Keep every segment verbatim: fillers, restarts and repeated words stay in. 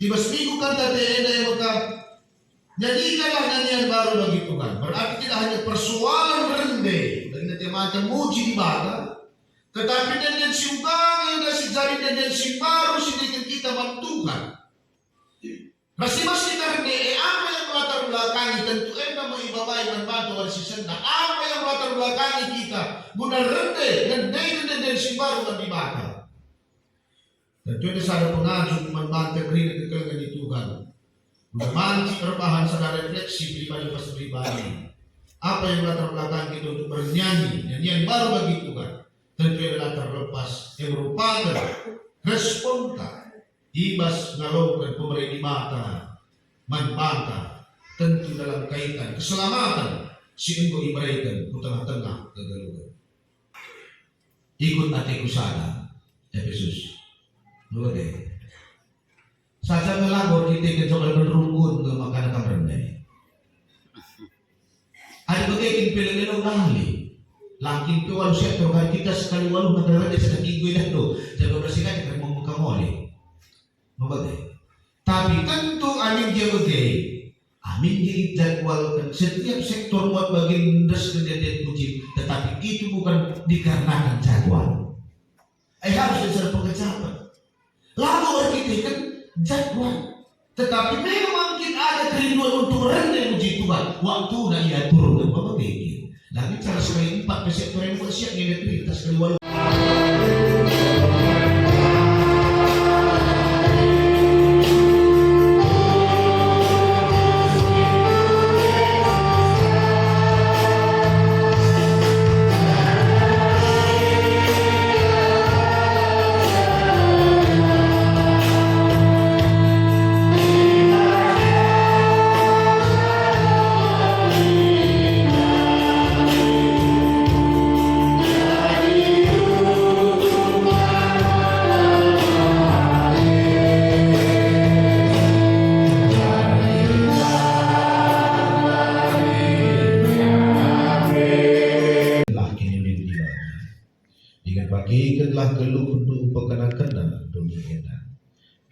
I bas minggu kata enda e maka, "Nyanyikanlah nyanyian baru bagi Tuhan." Berarti tidak hanya persoalan rende, dan nanti macam muji Dibata, tetapi ende si uga enda si jadi ende si baru si ibereken kita man Tuhan. Ras i bas kita rende e, apa yang melatar belakangi, tentu enda me ibabai man banta wari si sendah. Apa yang melatar belakangi kita guna rende, ngendeken ende si baru man Dibata? Tentu enda sada pengajung man banta kerina kekelengen i Tuhan. Guna banci erbahan sada refleksi pribadi pas pribadi. Apa yang melatar belakangi kita untuk bernyanyi, nyanyian baru bagi Tuhan? Tentu enda la terlepas, e merupaken responta i bas ngaloken pemere Dibata man banta, tentu dalam kaitan keselamatan si enggo ibereken ku tengah-tengah kegeluhen. Ikut ateku sada, Epesus. Dua deh. Saja ngelabor kita ke coba berrukun ke makanan kamar ndai. Adi bage kin pe lebe lo bali. Langkin pe walu sektor kari kita sekali walu maka rende sada minggu idah do. Jaga bersih aja kan mau muka mole. Mabage. Tapi tentu amin dia bage. Amin dia jadwalkan setiap sektor buat bagian ras kejadian puji, tetapi itu bukan dikarenakan jadwal. Eh, harus ada pengejapan. Labo erkiteken jadwal. Tetapi memang kin ada kerinduan untuk rende muji Tuhan. Waktuna iaturken bapa pikir. Lagi cara sekali empat besek turen buat siap nge kerita sekali walu. Lah kiniulin Dibata. Inget bagikenlah geluhndu pekenakenna doni enda,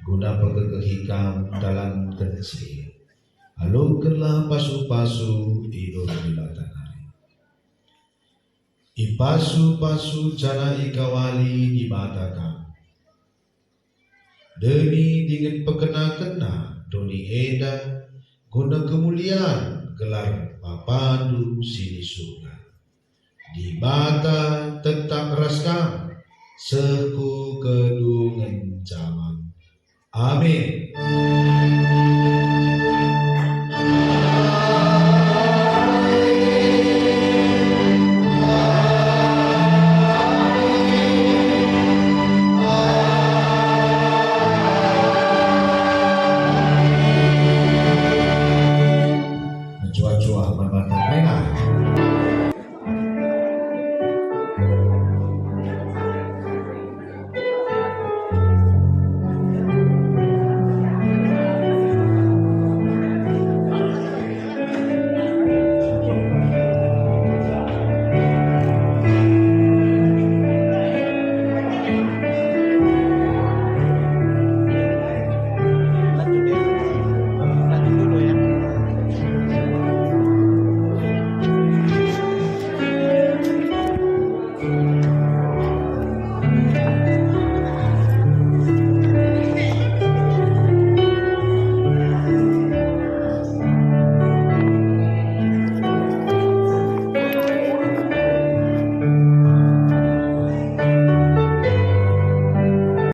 guna pegegehi kam dalanken si e. Alongkenlah pasu-pasu i doni Dibata nari. Ipasu-pasu janah ikawali Dibata kam. Demi dingen pekenakenna doni enda guna kemulian gelar Bapandu si i surga. Dibata tetap ras kam seh ku kedungen jaman. Amin.